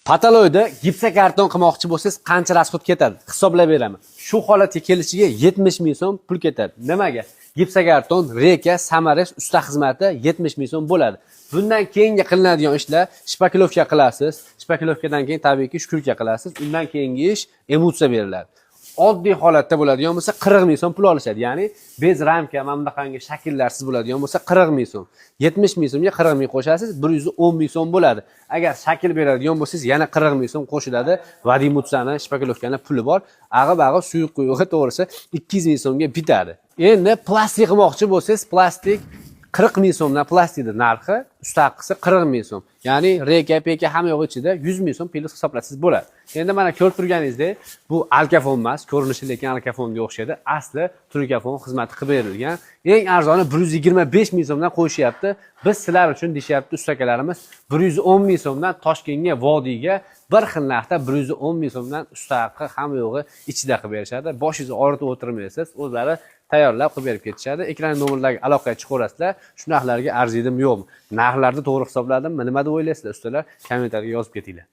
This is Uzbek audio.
Потолок da gipsokarton qilmoqchi bo'lsangiz, qancha расход ketadi? Hisoblab beraman. Shu holatga kelishiga 70 ming so'm pul ketadi. Nimaga? Gipsokarton, рейка, саморез, usta xizmati 70 ming so'm bo'ladi. Bundan keyingi qilinadigan ishlar: шпаклёвка qilasiz. Шпаклёвка dan keyin tabiiyki шкурка qilasiz. Undan keyingi ish emulsiya beriladi. Oddiy holatda bo'ladigan bo'lsa, 40 ming so'm pul olishadi. Ya'ni без рамка, mana bunaqangi shakllarsiz bo'ladigan bo'lsa, 40 ming so'm. 70 ming so'mga 40 ming qo'shasiz, 110 ming so'm bo'ladi. Agar shakl beradigan bo'lsangiz, yana 40 ming so'm qo'shiladi. Vadimutsani, шпаклёвка ni puli bor. Ag'i bag'i, suyuq quyug'i, to'g'risi, 200 ming so'mga bitadi. Endi plastik qilmoqchi bo'lsangiz, plastik 40 ming so'mdan. Plastikni narxi, usta haqisi 40 ming so'm. Ya'ni рейка, пейка, hamma yo'q ichida 100 ming so'm plyus hisoblasangiz bo'ladi. Endi mana ko'rib turganingizdek, bu alkafon emas, ko'rinishi lekin alkafonga o'xshaydi. Asli trukafon xizmati qilib berilgan. Eng arzoni 125 ming so'mdan qo'yishyapti. Biz sizlar uchun, deyishyapti ustakalarimiz, 110 ming so'mdan Toshkentga, vodiyga bir xil narxda 110 ming so'mdan usta haqi, hamma yo'g'i ichida qilib berishadi. Boshingizni og'ritib o'tirmaysiz, o'zlari tayyorlab qilib berib ketishadi. Ekran nomerlarga aloqaga chiqaverasizlar. Shu narxlarga arziydimi, yo'qmi? Narxlarni to'g'ri hisobladimmi? Nima deb o'ylaysizlar, ustalar? Kommentariyga yozib ketinglar.